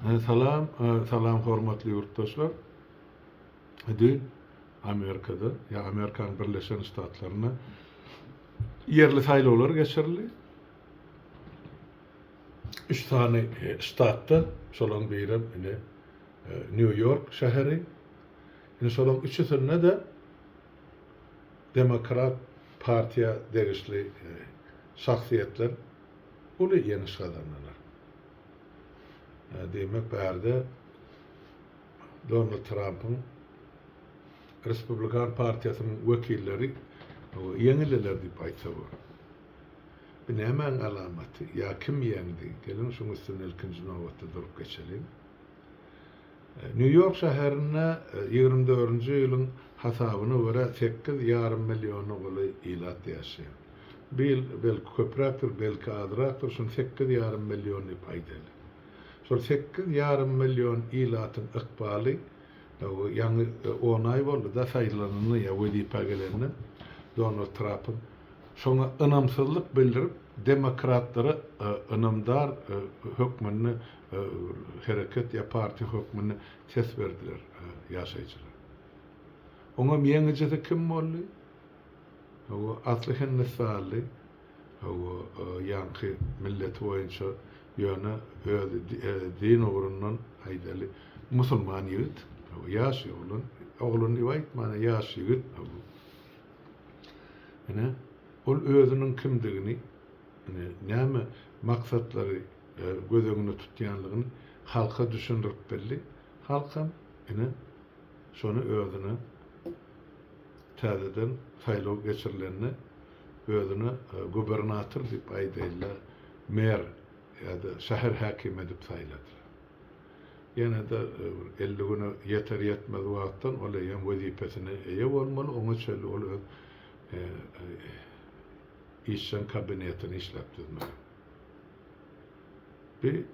Salam, salam hormatly ýurtdaşlar. Düýn Amerikada, ýa Amerikanyň Birleşen Ştatlarynda ýerli saýlawlar geçirildi. Üç sany ştatda, şolaryň birem ine Nýu-Ýork şäheri. Ine şolaryň üçüsinde-de Demokrat partiýa degişli şahsyýetler uly ýeňiş gazandylar. Diýmek, bärde Donald Trampyň Respublikan partiýasynyň wekilleri ýeňildiler diýip aýtsa bolar. Bu nämäň alamaty? Ýa kim ýeňdi? Geliň, şuň üstünde ilkinji nobatda durup geçeliň. Nýu-Ýork şäherinde 24-nji ýylyň hasabyna görä sekiz ýarym milliona golaý ilat ýaşaýar. Bu ýyl belki köpräkdir, belki azrakdyr, şuny 8,5 million diýip aýdaýly. Şol 8,5 million ilatyň ykbaly ýaňy on aý boldy-da saýlanyna ýa wezipä gelenine Donald Trampyň şoňa ynamsyzlyk bildirip, demokratlara ynamdar hökmünde hereket ýa partiýa hökmünde ses berdiler ýaşaýjylar. Oňam ýeňijisi kim boldy? Hawa, asly hindistanly, hawa, ýaňky milleti boýunça, ýöne özi din ugrundan, aýdaly, musulman ýigit, hawa, ýaş oglan, oglan diýip aýtman, ýaş ýigit, hawa. Ine, ol özüniň kimdigini, ine, näme maksatlary göz öňünde tutýanlygyny halka düşündirip bildi. Halkam, ine, şony özüne täzeden saýlaw geçirilende özüne gubernator diýip aýdaýynda mer ýa-da şäher häkimi edip saýladylar. Ýene-de bir 50 güne ýeter-ýetmez wagtdan ol eýýäm wezipesine eýe bolmaly, oňa çenli ol öz işjeň kabinetini işläp düzmeli. Bi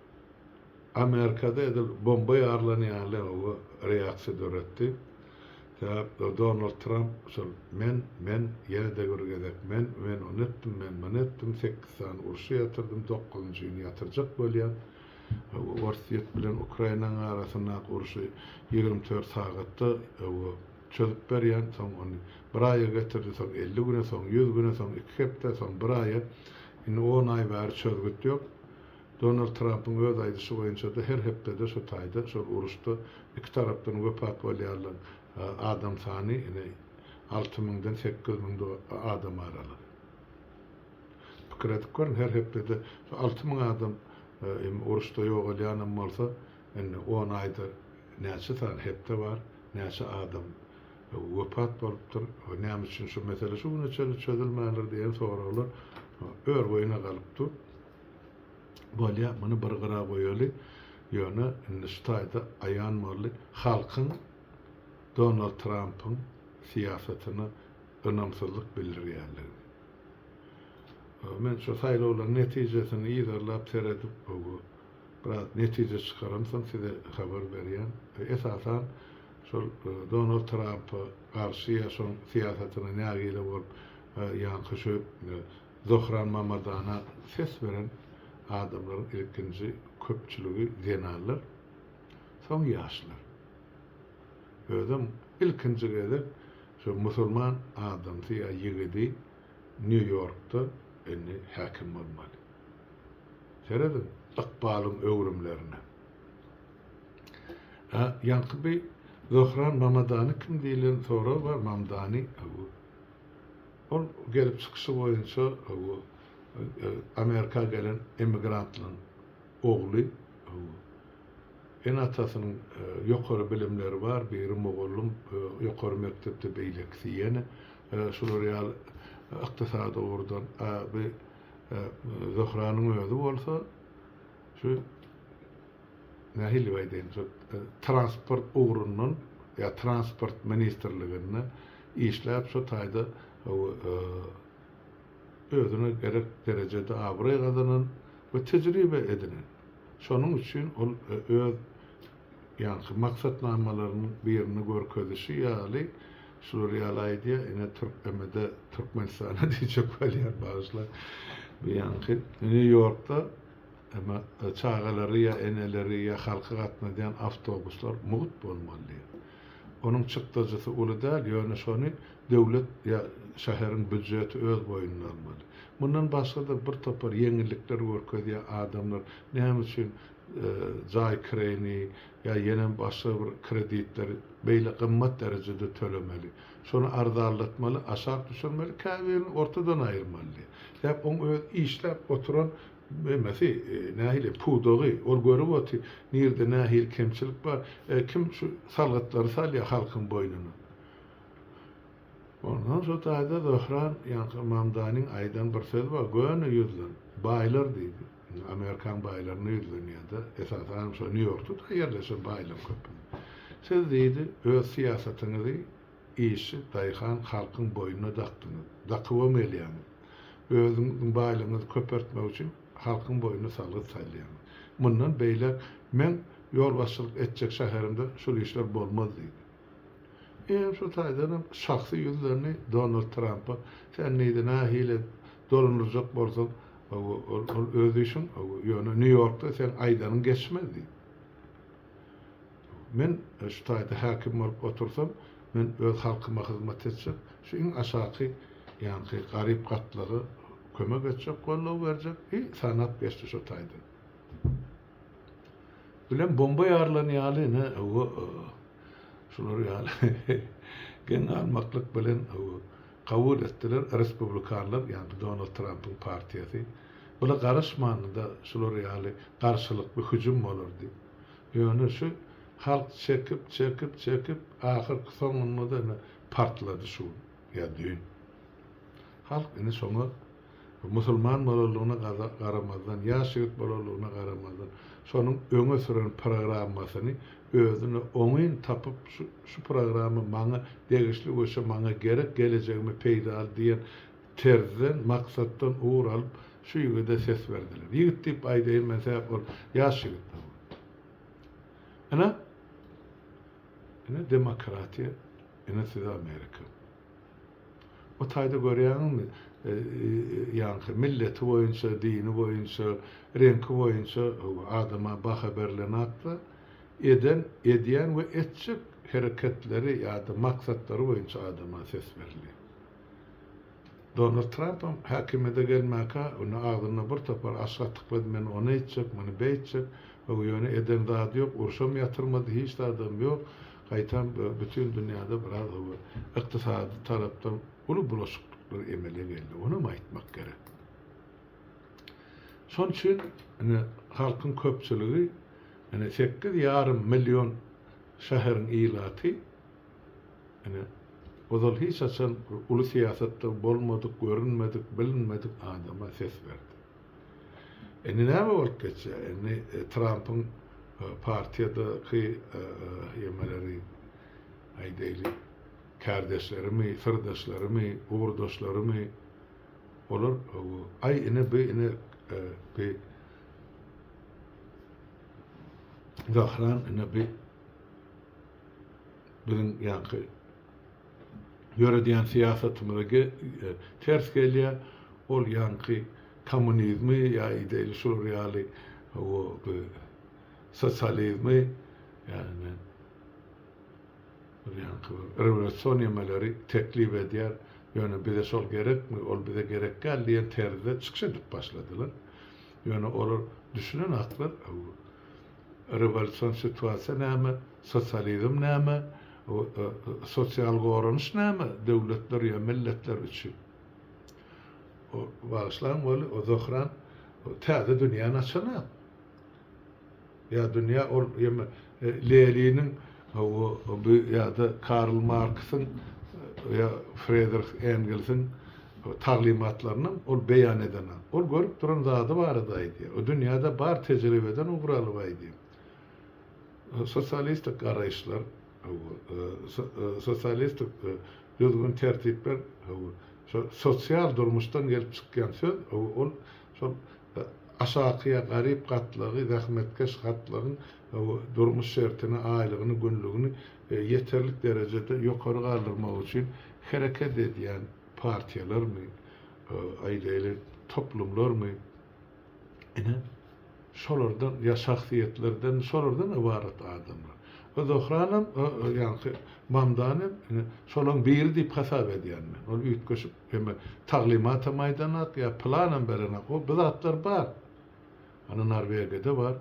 Amerikada edil bomba ýarylan ýaly oba reaksiýa döretdi. Sebäp Donald Tramp şol men, men, ýene-de bir gezek men, men ony etdim, men muny etdim, sekiz sany urşy ýatyrdym, dokuzynjyny ýatyrjak bolýan. Orsýet bilen Ukrainanyň arasyndaky urşy 24 sagatda çözüp berýän, soň ony bir aýa getirdi, soň 50 güne, soň 100 güne, soň iki hepde, soň bir aýa. Indi on aý bäri çözgüt ýok. Donald Trampyň öz aýdyşy boýunça-da her hepdede şu taýda şol uruşda iki tarapdan wepat bolýanlaryň adam sany ine alty müňden 8000 adam aralygy. Pikir edip görüň her hepdede şu 6000 adam hem uruşda ýogalýanam bolsa indi on aýda näçe sany hepde bar, näçe adam wepat bolupdyr, näme üçin şu mesele şu güne çenli çözülmändir diýen soraglar ör-boýuna galyp dur. Bolýa, muny bir gyra goýaly. Ýöne indi şu taýda aýan boldy, halkyň Donald Trampyň syýasatyna ynamsyzlyk bildirýänligini. Men şu saýlawlaryň netijesini yzarlap seredip, biraz netije çykaramsoň size habar berýän. Esasan şol Donald Trampa garşy ýa şoň syýasatyna nägile bolup, ýaňky şu Zohran Mamadana ses beren adamlaryň ilkinji köpçüligi zenanlar, soň ýaşlar. Özem ilkinji gezek şu musulman adamsy ýa ýigidi Nýu-Ýorkda indi häkim bolmaly. Serediň ykbalyň öwrümlerine. A ýaňky bi Zohran Mamadany kim diýlen sorag bar, Mamdani. Ol gelip çykyşy boýunça Amerika gelen emigrantlaryň ogly. Ene-atasynyň ýokary bilimleri bar, biri mugallym ýokary mekdepde, beýlekisi ýene şular ýaly ykdysady ugurdan. A bu Zöhranyň özi bolsa şu nähili aýdaýyn, şu transport ugrundan ýa transport ministrliginde işläp şu taýda özüne gerek derejede abraý gazanan we tejribe edinen. Şonuň üçin ol öz ýaňky maksatnamalarynyň birini görkezişi ýaly şular ýaly aýdýar, ine Türkmede Türkmenistana diýjek bolýan bagyşla. Bu ýaňky Nýu-Ýorkda. Emma çagalary ýa eneleri ýa halky gatnadýan awtobuslar mugt bolmaly diýýär. Onuň çykdajysy uly däl, ýöne şony döwlet ýa şäheriň býujeti öz boýnuna almaly. Mundan başga-da bir topar ýeňillikler görkezýär adamlar näme üçin jaý kireýini ýa ýenem başga bir kreditleri beýle gymmat derejede tölemeli. Şony arzanlatmaly, aşak düşürmeli, käbirini ortadan aýyrmaly diýýär. Sebäp oň öz işläp oturan Memesi, nähili, pudagy, ol görüp otyr, nirde nähili kemçilik bar, kim şu salgytlary salýar halkyň boýnuna. Onsoň şo taýda Zöhran, ýaňky Mamdanyň aýdan bir sözi bar, göni ýüzlen, baýlar diýdi. Indi Amerikaň baýlaryna ýüzlenýär-de, esasanam şo Nýu-Ýorkda-da ýerleşen baýlaryň köpüsi. Siz diýdi, öz syýasatyňyzy işçi, daýhan halkyň boýnuna dakdyňyz, dakybam gelýäňiz. Özüňiziň baýlygyňyzy köpeltmek üçin halkyň boýnuna salgyt salýaňyz. Mundan beýläk meň ýolbaşçylyk etjek şäherimde şul işler bolmaz diýdi. Eýýäm şu taýdanam şahsy ýüzlendi Donald Trampa, Sen diýdi, nähili dolandyrjak bolsaň, ol öz işiň, ýöne Nýu-Ýorkda seň aýdanyň geçmez diýdi. Men şu taýda häkim bolup otursam, men öz halkyma hyzmat etjek, şu iň aşaky, ýaňky garyp gatlaga kömek etjek, goldaw berjek, i sanap geçdi şo taýda. Bilen bomba ýarylan ýaly, ine, hawa, şular ýaly geň galmaklyk bilen, hawa, kabul etdiler respublikanlar, ýaňky Donald Trampyň partiýasy. Bula garaşmandy-da şular ýaly garşylykly hüjüm bolar diýip. Ýöne şu halk çekip, çekip, çekip, ahyrky soňunda-da ine partlady şu gün ýa düýn. Halk indi şoňa musulman bolanlygyna garamazdan, ýaş ýigit bolanlygyna garamazdan, şonuň öňe süren programmasyny özüne oňyn tapyp, şu şu programma maňa degişli we şu maňa gerek, gelejegime peýdaly diýen terzden, maksatdan ugur alyp, şu ýigide ses berdiler. Ýigit diýip aýdaýyn men, sebäp ol ýaş ýigit. Ine, ine demokratiýa, ine size Amerika. O taýda görýäňizmi, ýaňky milleti boýunça, dini boýunça, reňki boýunça adama baha berlenakda, eden, edýän we etjek hereketleri ýa-da maksatlary boýunça adama ses berilýär. Donald Trampam häkimiýete gelmäkä indi agzynda bir topar aş gatyklady men ony eýtjek, muny beýtjek, hawa ýöne eden zady ýok, urşam ýatyrmady, hiç zadam ýok, gaýtam bütin dünýäde biraz hawa ykdysady tarapdan uly bulaşyklyklar emele geldi, onam aýtmak gerek. Şonuň üçin ine halkyň köpçüligi ine 8,5 million şäheriň ilaty Ine, ozal hiç haçan uly syýasatda bolmadyk, görünmedik, bilinmedik adama ses berdi. Indi näme bolup geçýär? Indi Trampyň partiýadaky ýemeleri, aýdaýly, kärdeşlerimi, syrdaşlarymy, ugurdaşlarymy, olar, aý, ine, bi, ine, bi Zahran, ine, bi biziň ýaňky ýöredýän syýasatymyza ters gelýär. Ol ýaňky kommunizmi ýa ideýli şular ýaly sosializmi ýagny bir ýaňky bir rewolýusion ýemeleri teklip edýär. Ýöne bize şol gerekmi, ol bize gerek däl diýen terzde çykyş edip başladylar. Ýöne olar düşünen aklar Rewolýusion situasiýa näme, sosializm näme, sosial goranyş näme döwletler ýa milletler üçin? O bagyşlaň weli o Zohran täze dünýäni açanok. Ýa dünýä ol ýa Leniniň bu ýa-da Karl Marksyň ýa Fredrih Engelsiň taglymatlarynam ol beýan edenok. Ol görüp duran zady barada aýdýar. O dünýäde bar tejribeden ugur alyp aýdýar. Sosialistik garaýyşlar, sosialistik düzgün-tertipler şo sosial durmuşdan gelip çykýan söz, ol şol aşaky ýa garyp gatlagy, zähmetkeş gatlagyň durmuş şertini, aýlygyny, günlügini ýeterlik derejede ýokary galdyrmak üçin hereket edýän partiýalarmy, aýdaýly, toplumlarmy, ine. şolardan ýa şahsyýetlerden şolardan ybarat adamlar. O Zohranam ýaňky Mamdanem ine şolaň biri diýip hasap edýän men. Ol üýtgeşik eme taglymatam aýdanak ýa planam berenak. O bu zatlar bar. Ana Norwegiýada bar.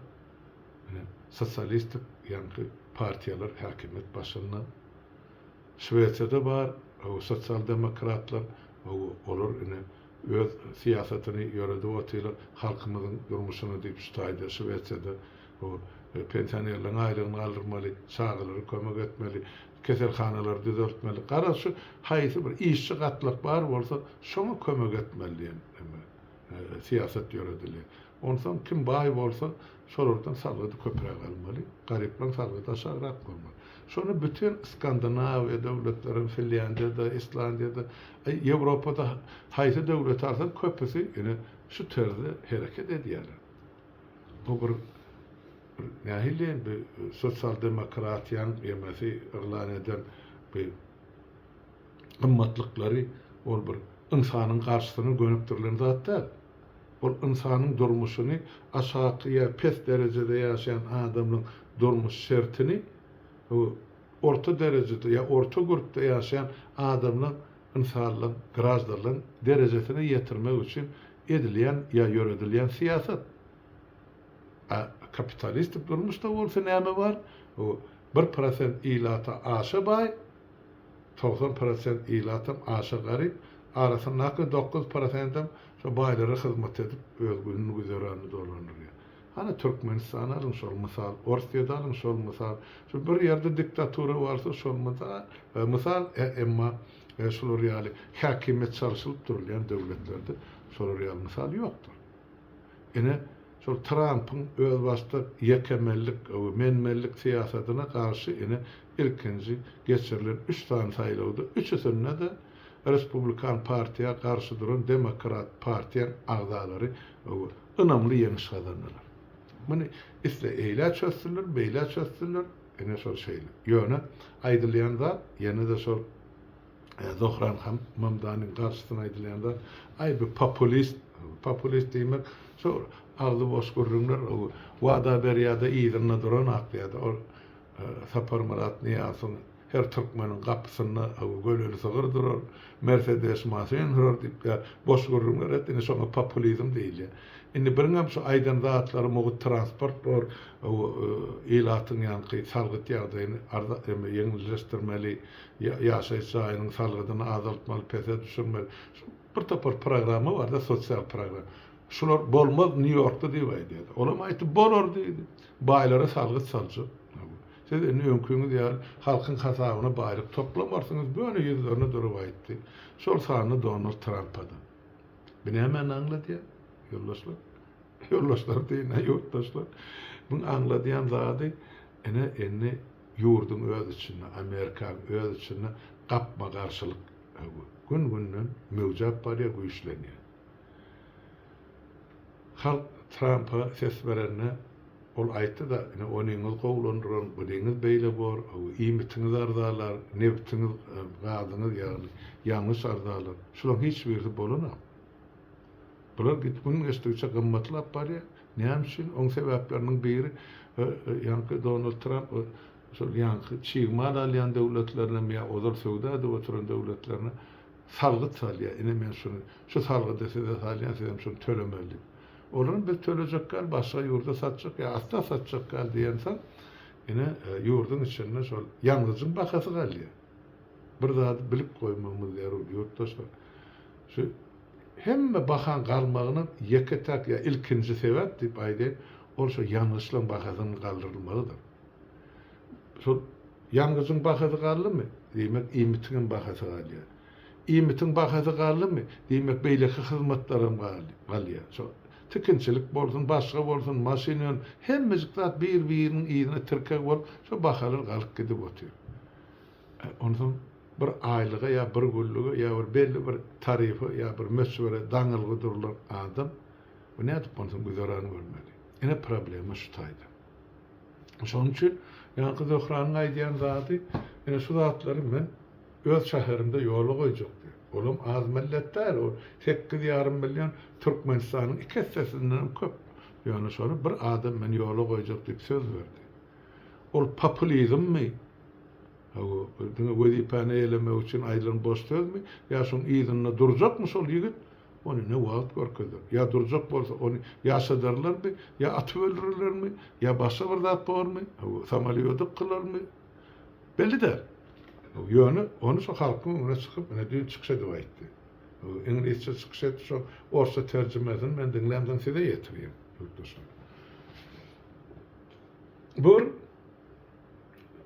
Ine sosialistik ýaňky partiýalar häkimiýet başynda. Şwesiýada bar sosial demokratlar olar ine öz syýasatyny ýöredip otyrlar halkymyzyň durmuşyna diýip şu taýda Şwesiýada pensionerleriň aýlygyny galdyrmaly, çagalara kömek etmeli, keselhanalary düzeltmeli. Garaz şu haýsy bir işçi gatlak bar bolsa şoňa kömek etmeli diýen syýasat ýöredilýär. Onsoň kim baý bolsa, şolardan salgydy köpräk almaly, garyplaryň salgydy aşagrak bolmaly. Şony bütin Skandinawiýa döwletlerem, Finlýandiýada, Islandiýada, Ýewropada haýsy döwleti alsaň köpüsi ine şu terzde hereket edýärler. Bu bir bir nähili diýeýin bu sosial demokratiýaň ýemesi yglan eden bu gymmatlyklary ol bir ynsanyň garşysyna gönükdirilen zat däl. Ol ynsanyň durmuşyny aşaky ýa pes derejede ýaşaýan adamyň durmuş şertini orta derejede ýa orta gürpde ýaşaýan adamlaň ynsanlaň graždanlaň derejesine ýetirmek üçin edilýän ýa ýöredilýän syýasat. A kapitalistik durmuşda bolsa näme bar? Bir prosent ilata aşa baý, 90 prosent ilatam aşa garyp, arasyndaky 9 prosentem şo baýlara hyzmat edip öz gününi güzeranyny dolandyrýar. Hany Türkmenistany alyň şol mysal, Orsýeti alyň şol mysal. Şu bir ýerde diktatura barsa şol mysal, mysal, emma şular ýaly häkimiýet çalşylyp durulýan döwletlerde şolar ýaly mysal ýokdur. Ine, şol Trampyň özbaşdak ýekemenlik we menmenlik syýasatyna garşy ine ilkinji geçirilen üç sany saýlawda üçüsinde-de Respublikan partiýa garşy duran Demokrat partiýaň agzalary ynamly ýeňiş gazandylar. Muny isle eýlä çözsünler, beýlä çözsünler, ine şol şeýle. Ýöne aýdylýan zat ýene-de şol Zohran Mamdanyň garşysyna aýdylýan zat, aý bu populist, populist diýmek şo agzy boş gürrüňler, wada berýär-de yzynda duran akýar-da, ol Saparmyrat Nyýazowyň her türkmeniň gapysynda göleli sygyr durar, Mersedes maşyn durar diýip ýa boş gürrüňler etdi, indi şoňa populizm diýilýär. Indi biriňem şu aýdan zatlary mugt transport bor, ilatyň ýaňky salgyt ýagdaýyny ýeňilleşdirmeli, ýaşaýyş jaýynyň salgydyny azaltmaly, pese düşürmeli. Şu bir topar programma bar-da, sosial programma. Şular bolmaz Nýu-Ýorkda diýip aýdýardy. Olam aýtdy, bolar diýdi. Baýlara salgyt saljak. Siz indi öňküňiz ýaly halkyň hasabyna baýlyk toplamarsyňyz, göni ýüzlerine durup aýtdy. Şol sanda Donald Trampa-da. Bu nämäni aňladýar, ýoldaşlar? Ýoldaşlar diýin-ä, ýurtdaşlar. Muň aňladýan zady, ine, indi ýurduň öz içinde, Amerikanyň öz içinde gapma-garşylyk gün-günden möwjäp barýar, güýçlenýär. Halk Trampa ses berende, ol aýtdy-da, ine, onyňyz gowulandyran, bunyňyz beýle bor, iýmitiňiz arzalar, nebitiňiz, gazyňyz, ýagny ýangyç arzalar. Şularyň hiç birisi bolanok. Bular git gün geçdigiçe gymmatlap barýar. Näme üçin? Oň sebäpleriniň biri ýaňky Donald Tramp şol ýaňky çig mal alýan döwletlerine ýa ozal söwda edip oturan döwletlerine salgyt salýar. Ine men şuny şu salgydy size salýan, sizem şuny tölemeli diýip. Olaram biz tölejek däl, başga ýurda satjak ýa asla satjak däl diýensoň, ine ýurduň içinde şol ýangyjyň bahasy galýar. Bir zady bilip goýmagymyz zerur, ýurtdaşlar. Şu Hemme bahaň galmagyna ýeke-täk ýa ilkinji sebäp diýip aýdaýyn, ol şo ýangyçlaň bahasynyň galdyrylmagydyr. Şol ýangyjyň bahasy galdymy, diýmek iýmitiňem bahasy galýar. Iýmitiň bahasy galdymy, diýmek beýleki hyzmatlaram galýar. Şo tikinçilik bolsun, başga bolsun, maşyn ön, hemmejik zat bir-biriniň yzyna tirkeg bolup, şo bahalar galyp gidip otyr. Onsoň bir aýlyga ýa bir günlüge ýa bir belli bir tarife ýa bir möçbere daňylgy durlan adam bu nädip onsoň güzeran görmeli? Ine problema şu taýda. Şonuň üçin ýaňky Zöhranyň aýdýan zady ine şu zatlary men öz şäherimde ýola goýjak diýýär. Olam az millet däl, ol 8,5 million Türkmenistanyň iki essesindenem köp. Ýöne şony bir adam men ýola goýjak diýip söz berdi. Ol populizmmi? Hawa, diňe wezipäni eýelemek üçin aýdylan boş sözmi? Ýa şoň yzynda durjakmy şol ýigit? Ony ne wagt görkezer. Ýa durjak bolsa ony ýaşadarlarmy, ýa atyp öldürerlermi, ýa başga bir zat bormy, hawa, samolýodyk kylarmy? Belli däl. Ýöne ony şo halkyň öňüne çykyp, ine düýn çykyş edip aýtdy. Iňlisçe çykyş etdi, şo orsça terjimesini men diňlämsoň size ýetirýän, ýurtdaşlar. Bu bir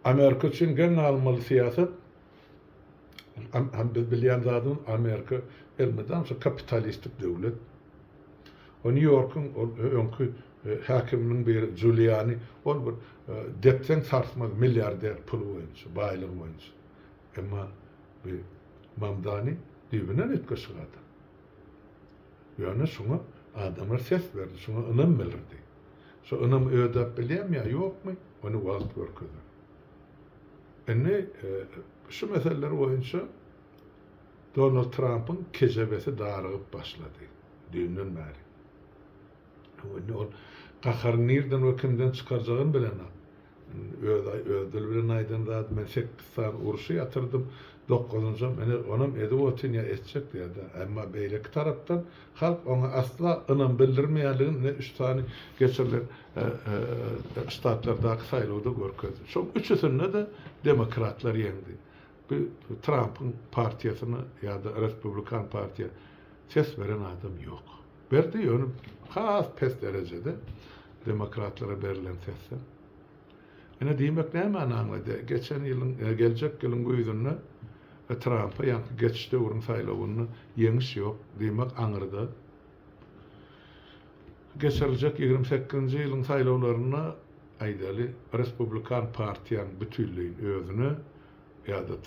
Amerika üçin geň galmaly syýasat. Hem biz bilýän zadymyz Amerika elmydam şu kapitalistik döwlet. O Nýu-Ýorkuň ol öňki häkiminiň biri Juliani ol bir depseň sarsmaz milliarder puly boýunça, baýlygy boýunça. Emma bu Mamdani düýbünden üýtgeşik adam. Ýöne şuňa adamlar ses berdi, şuňa ynam bildirdi. Şu ynamy ödäp bilýärmi ýa ýokmy, ony wagt görkezer. Indi şu meseleler boýunça Donald Trampyň kejebesi darygyp başlady düýnden bäri. Indi ol gaharyny nirden we kimden çykarjagyny bilenok. Öz öz dili bilen aýdan zady men sekiz sany urşy ýatyrdym, dokuzynjam ine onam edip otyryn ýa etjek diýýär-de. Emma beýleki tarapdan halk oňa asla ynam bildirmeýänligini ine üç sany geçirilen ştatlardaky saýlawda görkezdi. Şoň üçüsinde-de demokratlar ýeňdi. Bu Trampyň partiýasyna ýa-da Respublikan partiýa ses beren adam ýok. Berdi, ýöne has pes derejede demokratlara berlen sesler. Ine diýmek nämäni aňladýar? Geçen ýylyň, geljek ýylyň güýzünde Trampa ýaňky geçiş döwrüň saýlawynda ýeňiş ýok, diýmek aňyrda geçiriljek 28-nji ýylyň saýlawlarynda aýdaly Respublikan partiýanyň bütinleýin özüne ýa-da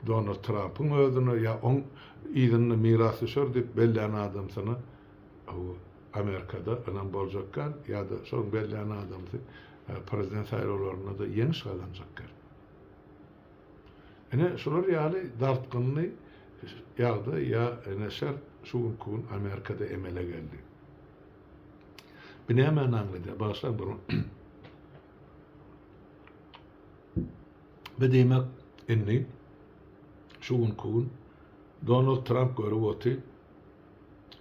Donald Trampyň özüne ýa oň yzynda mirasdüşer diýip bellän adamsyna Amerikada ynam boljakkan ýa-da şoň bellän adamsy prezident saýlawlarynda-da ýeňiş gazanjakkan. Ine şular ýaly dartgynly ýagdaý ýa ine şert şu günki gün Amerikada emele geldi. Bu nämäni aňladýar? Bagyşlaň bir Bu diýmek indi şu günki gün Donald Tramp görüp otyr.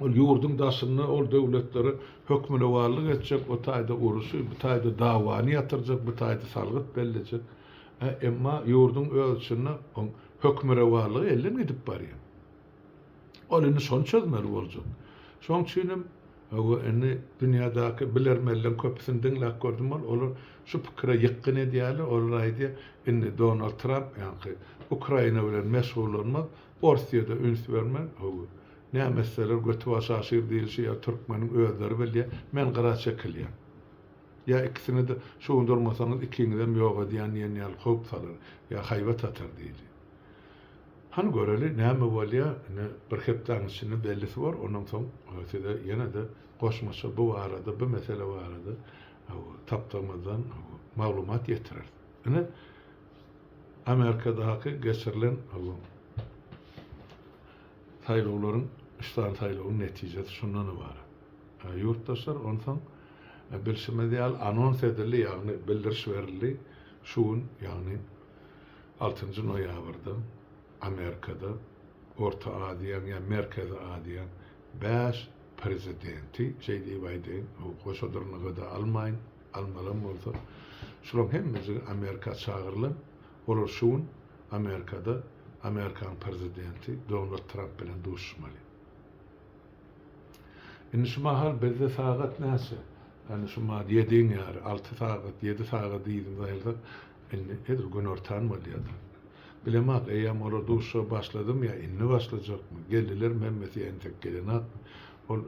Ol ýurduň daşynda ol döwletlere hökmürowanlyk etjek, o taýda uruşy, bu taýda dawany ýatyrjak, bu taýda salgyt bellejek. Emma ýurduň öz içinde oň hökmürowanlygy elden gidip barýar. Ol indi şony çözmeli boljak. Şoň üçinem hawa indi dünýädäki bilermenleriň köpüsini diňläp gördüm ol olar şu pikire ýykgyn edýärler, olar aýdýar indi Donald Tramp ýaňky Ukraina bilen meşgullanmaz, Orsýede üns bermez, hawa näme etseler göti başy aşyr diýilşi ýaly türkmeniň özleri bilýär, men gyra çekilýän. Ýa ikisini-de şu gün durmasaňyz ikiňizem ýok edýän diýen ýaly howp salar, ýa haýbat atar diýilýär. Hany göreli näme bolýa ine bir hepdäň içinde bellisi bor ondan soň size ýene-de goşmaça bu barada bu mesele barada tapdygymyzdan maglumat ýetireris. Ine Amerikadaky geçirilen saýlawlaryň üç sany saýlawyň netijesi şundan ybarat. Ýurtdaşlar onsoň bilşimiz ýaly anons edildi ýagny bildiriş berildi şu gün ýagny Altynjy noýabrda Amerikada Orta Aziýaň ýa Merkezi Aziýaň bäş prezidenti, şeý diýip aýdaýyn, goşa dyrnaga-da almaýyn, almalam bolsa, şularyň hemmejigi Amerika çagyrylan, olar şu gün Amerikada Amerikanyň prezidenti Donald Tramp bilen duşuşmaly. Indi şu mahal bizde sagat näçe? Ýani şu mahal ýediň ýary, alty sagat, ýedi sagat yzymyza aýyrsak, indi edil günortan bolýar-da. Bilemok, eýýäm olar duşuşyga başladymy ýa indi başlajakmy, geldilermi hemmesi ýa entek gelenakmy, ol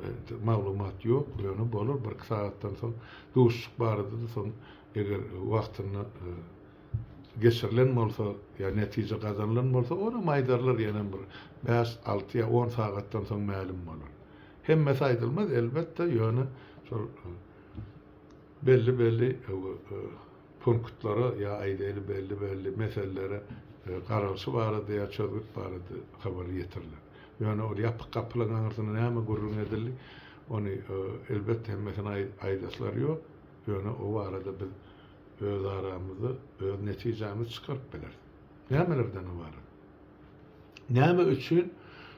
maglumat ýok, ýöne bolar birki sagatdan soň duşuşyk barada-da soň eger wagtynda geçirilen bolsa ýa netije gazanylan bolsa, onam aýdarlar ýenem bir bäş, alty ýa on sagatdan soň mälim bolar. Hemmesi aýdylmaz, elbetde, ýöne şol belli-belli punktlara ýa aýdaýly belli-belli meselelere garalyşy barada ýa çözgüt barada habar ýetiriler. Ýöne ol ýapyk gapylaryň aňyrsynda näme gürrüň edildi? Ony elbetde hemmesini aýdaslary ýok. Ýöne o barada biz öz aramyzda öz netijämizi çykaryp bileris. Nämelerden ybarat? Näme üçin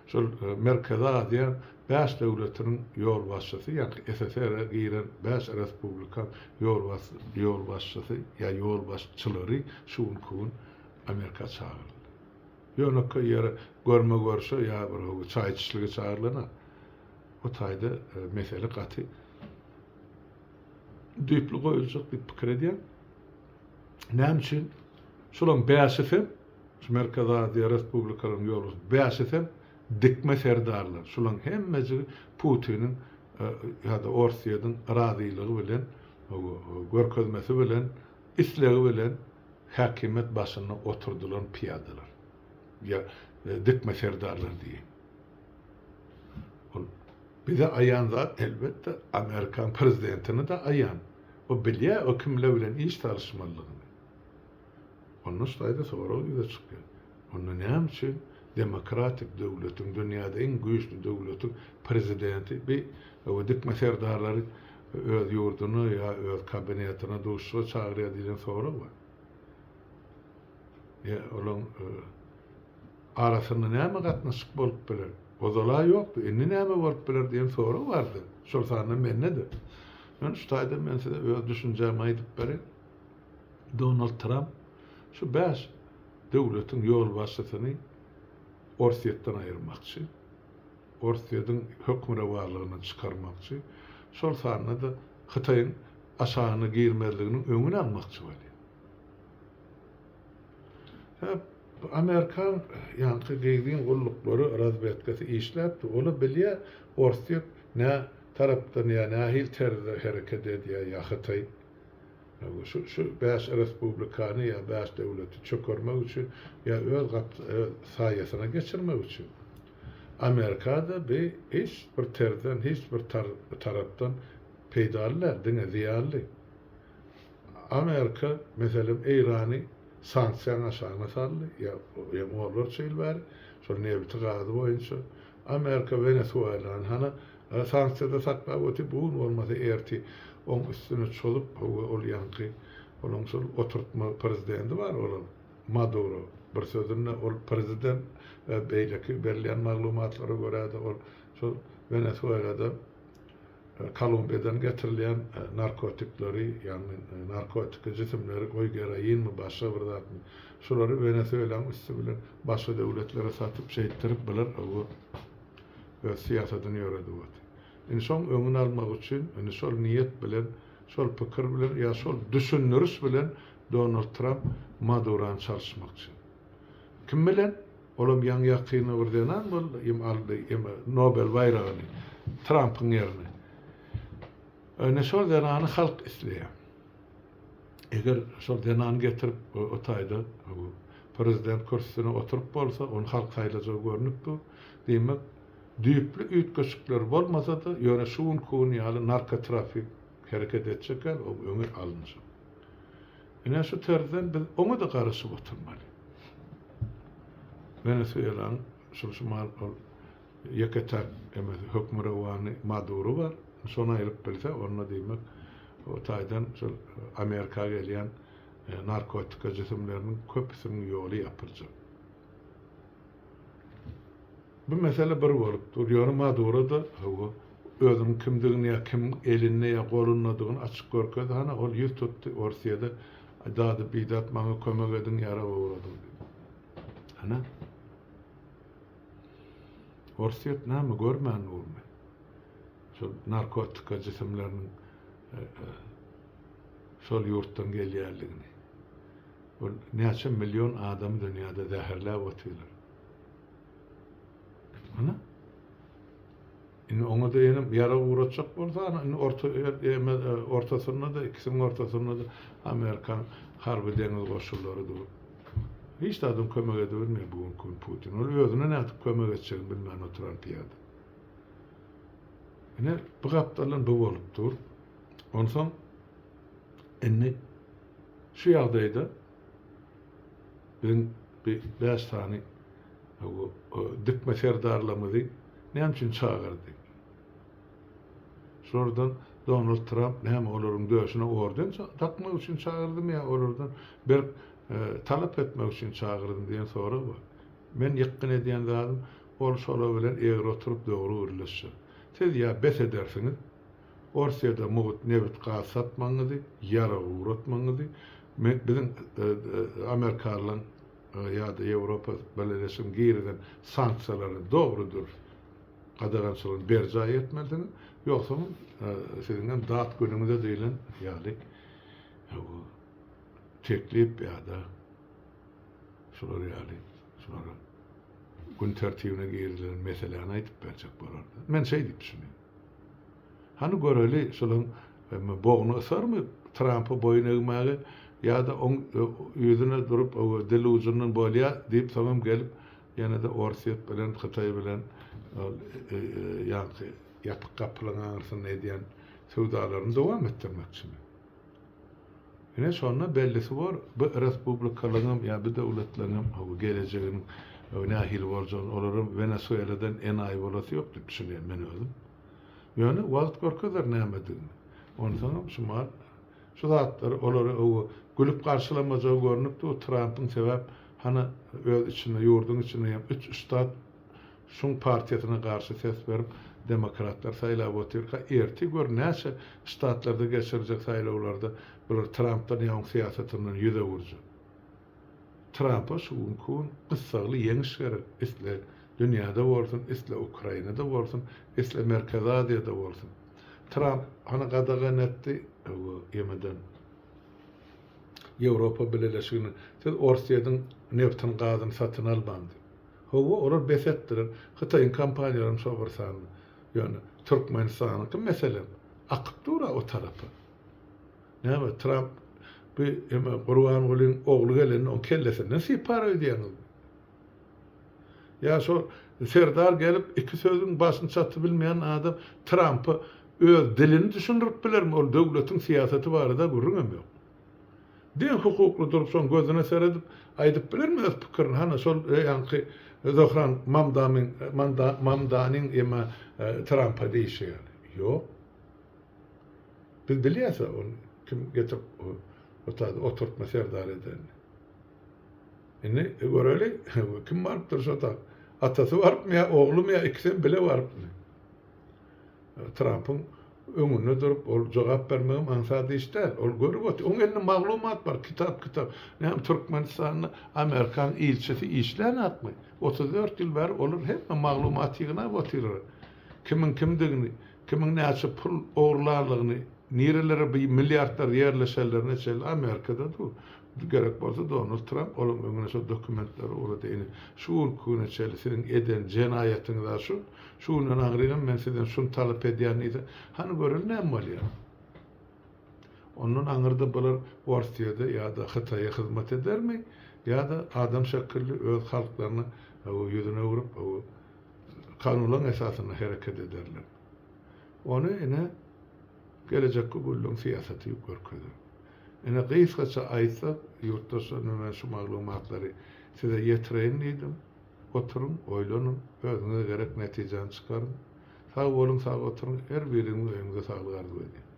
şol Merkezi Aziýa bäş döwletiniň ýolbaşçysy, ýagny SSR-e giren bäş respublikaň ýolbaşçysy ýa ýolbaşçylary şu günki gün Amerika çagyryldy? Ýönekeý ýere görme-görşe ýa bir çaý içişlige çagyrylan-a. O taýda mesele gaty düýpli goýuljak diýip pikir edýän. Näme üçin? Şolaryň bäşisem, şu Merkezi Aziýa respublikalarynyň ýolbaşçy bäşisem dikme serdarlar. Şolaryň hemmejigi Putiniň ýa-da Orsýetiň razylygy bilen, görkezmesi bilen, islegi bilen häkimiýet başynda oturdylan pyýadalar. Ýa dikme serdarlar diýeýin. Ol bize aýan zat elbetde Amerikan prezidentine-de aýan. O bilýär o kimler bilen iş salyşmalydygyny. Onda şu taýda sorag ýüze çykýar. Onda näme üçin demokratik döwletiň, dünýäde iň güýçli döwletiň prezidenti bi dikme serdarlary öz ýurduna ýa öz kabinetine duşuşyga çagyrýar diýlen sorag bar. Ýa olaň Arasynda näme gatnaşyk bolup biler? Ozal-a ýokdy, indi näme bolup biler diýen sorag bardy. Şol sanda mende-de. Ýöne şu taýda men size öz düşünjämi aýdyp bereýin. Donald Tramp şu bäş döwletiň ýolbaşçysyny Orsýetden aýyrmakçy. Orsýetiň hökmürowanlygyndan çykarmakçy. Şol sanda-da Hytaýyň aşagyna girmezliginiň öňüni almakçy bolýar. Hä, bu amerikan ýaňky gizlin gulluklary, razwedkasy işläpdi. Ola bilýä, Orsýet nä tarapdan ýa nähili terzde hereket edýä ýa Hytaý. Şu şu bäş respublikany ýa bäş döwleti çökermek üçin ýa öz gap öz saýasyna geçirmek üçin. Amerikada bi hiç bir terzden, hiç bir tarapdan peýdaly däl, diňe zyýanly. Amerika, meselem, Eýrany sanksiýaň aşagyna saldy, ýa ýa onlarça ýyl bäri, şol nebiti, gazy boýunça. Amerika Wenesuelany hana sanksiýada saklap otyr, bu gün bolmasa ertir oň üstüne çozup, hawa, ol ýaňky olaň şol oturtma prezidenti bar olaň, Maduro, bir sözünde ol prezident, beýleki berilýän maglumatlara görä-de ol şol Wenesuelada Kolumbiýadan getirilýän narkotikleri, ýagny narkotiki jisimleri, goý geroinmi, başga bir zatmy, şulary Wenesuelanyň üsti bilen başga döwletlere satyp, şeýtdirip bular öz syýasatyny ýöredip otyr. Indi şoň öňüni almak üçin, indi şol niýet bilen, şol pikir bilen ýa şol düşündiriş bilen Donald Tramp Madurany çalyşmakçy. Kim bilen? Olam ýaňy-ýakynda bir zenan boldy, im aldy im Nobel baýragyny Trampyň ýerine. Ine şol zenany halk isleýär. Eger şol zenany getirip o taýda prezident kürsüsine oturyp bolsa, ony halk saýlajagy görnüp dur. Diýmek, düýpli üýtgeşikler bolmasa-da, ýöne şu günki gün ýaly narkotrafik hereket etjek ýaly, oň öňi alynjak. Ine şu terzden biz oňa-da garaşyp oturmaly. Wenesuelanyň şul şumal ol ýeke-täk emesi hökmürowany Maduro bar. Şony aýryp bilse, onda diýmek o taýdan şol Amerika gelýän narkotika jisimleriniň köpüsiniň ýoly ýapyljak. Bu mesele bir bolup dur. Ýöne Maduro-da, hawa, özüniň kimdigini ýa kimiň elinde ýa golundadygyny açyk görkezdi. Hana, ol ýüz tutdy Orsýede, Dady-bidat maňa kömek ediň, ýarag ugradyň diýip. Hana. Orsýet näme, görmän durmy? Şol narkotika jisimleriniň şol ýurtdan gelýänligini. Ol näçe million adamy dünýäde zäherläp otyrlar. Ana. Indi oňa-da ýene ýarag ugratjak bolsa, ana indi orta eme ortasynda-da, ikisiniň ortasynda-da Amerikan harby deňiz goşunlary dur. Hiç zadyň kömek edibilmeýär bu günki gün Putin. Ol özüne nädip kömek etjegini bilmän oturan pyýada. Ine, bu gapdaldan bu bolup dur. Onsoň indi şu ýagdaýda biziň bir bäş sany dikme serdarlarymyzy näme üçin çagyrdy? Şulardan Donald Tramp näme olaryň döşüne orden dakmak üçin çagyrdymy ýa olardan berk talap etmek üçin çagyrdymy diýen sorag bar. Men ýykgyn edýän zadym ol şolar bilen egri oturyp dogry gürleşjek. Siz ýa bes edersiňiz, Orsýede mugt nebit gaz satmagyňyzy, ýarag ugratmagyňyzy, biziň amerikalylaryň ýa-da Ýewropa Bileleşiginiň girizen sanksiýalaryny dogry-dürs gadagançylygyny berjaý etmelisiňiz, ýogsam siziňem dat günüňize diýlen ýaly teklip ýa-da şular ýaly şulara gün tertibine girizilen meseläni aýdyp berjek bolardy. Men şeý diýip düşünýän. Hany göreli şolaň bogny ysarmy Trampa boýun egmäge ýa-da oň ýüzüne durup dil ujundan bolýa diýip soňam gelip ýene-de Orsýet bilen Hytaý bilen ol ýaňky ýapyk gapylaryň aňyrsynda edýän söwdalaryny dowam etdirmekçimi? Ine şonda bellisi bor bu respublikalaryňam ýa bu döwletleriňem gelejeginiň nähili boljagyny olaram Wenesueladan enaýy bolasy ýok diýip düşünýän men özüm. Ýöne wagt görkezer nämedigini. Onsoňam şu mal şu zatlary olary öwü gülüp garşylamajagy görnüp dur Trampyň sebäp hany öz içinde ýurduň içinde hem üç ştat şuň partiýasyna garşy ses berip demokratlar saýlap otyrka ertir gör näçe ştatlarda geçiriljek saýlawlarda bular Trampdan ýa oň syýasatyndan ýüz öwürjek. Trampa şu günki gün gyssagly ýeňiş gerek, isle dünýäde bolsun, isle Ukrainada bolsun, isle Merkezi Aziýada bolsun. Tramp hany gadagan etdi ýemeden Ýewropa Bileleşigini, siz Orsýetiň nebtini gazyny satyn almaň diýip. Hawa, olar bes etdiler. Hytaýyň kompaniýalaram şo bir sanda. Ýöne Türkmenistanyňky meselem akyp dur-a o tarapa. Näme, Tramp bu eme Gurbangulyň ogly gelende oň kellesinden sypar öýdýäňizmi? Ýa şo Serdar gelip iki sözüň başyny çatybilmeýän adam Trampa öz dilini düşündirip bilermi? Ol döwletiň syýasaty barada gürrüňem ýok. Deň hukukly durup şoň gözüne seredip aýdyp bilermi öz pikirini? Hana şol ýaňky Zohran Mamdamyň Mamdanyň eme Trampa diýşi ýaly. Ýok. Biz bilýäs-ä ony kim getirip o taýda oturtma serdar edenini. Indi göreli kim barypdyr şo tak. Atasy barypmy ýa oglumy ýa ikisem bile barypmy? Trampyň öňünde durup ol jogap bermegem aňsat iş däl. Ol görüp otyr. Oň elinde maglumat bar, kitap kitap. Näme Türkmenistanda Amerikan ilçisi işlänakmy? 34 ýyl bäri olar hemme maglumaty ýygnap otyrlar. Kimiň kimdigini, Kimiň näçe pul ogurlanlygyny, nirelere bi milliardlar ýerleşenlerine çenli Amerikada dur. Gerek bolsa Donald Tramp olaň öňüne şo dokumentleri ugrady. Ine, şu günki güne çenli siziň eden jenaýatyňyz-a şu, şu günden aňrygam men sizden şuny talap edýän diýse, hany göreli näme bolýar. Ondan aňyrda bular Orsýede ýa-da Hytaýa hyzmat edermi, ýa-da adam şekilli öz halklaryna ýüzüni öwrüp, Kanunlaryň esasynda hereket ederler. Ony ine gelejekki günleň syýasaty görkezer. Ine gysgaça aýtsak, ýurtdaşlar ine men şu maglumatlary size ýetireýin diýdim. Oturyň, oýlanyň, özüňize gerek netijäni çykaryň. Sag boluň, sag oturyň, her biriňiziň öýüňize saglyk arzuw edýän.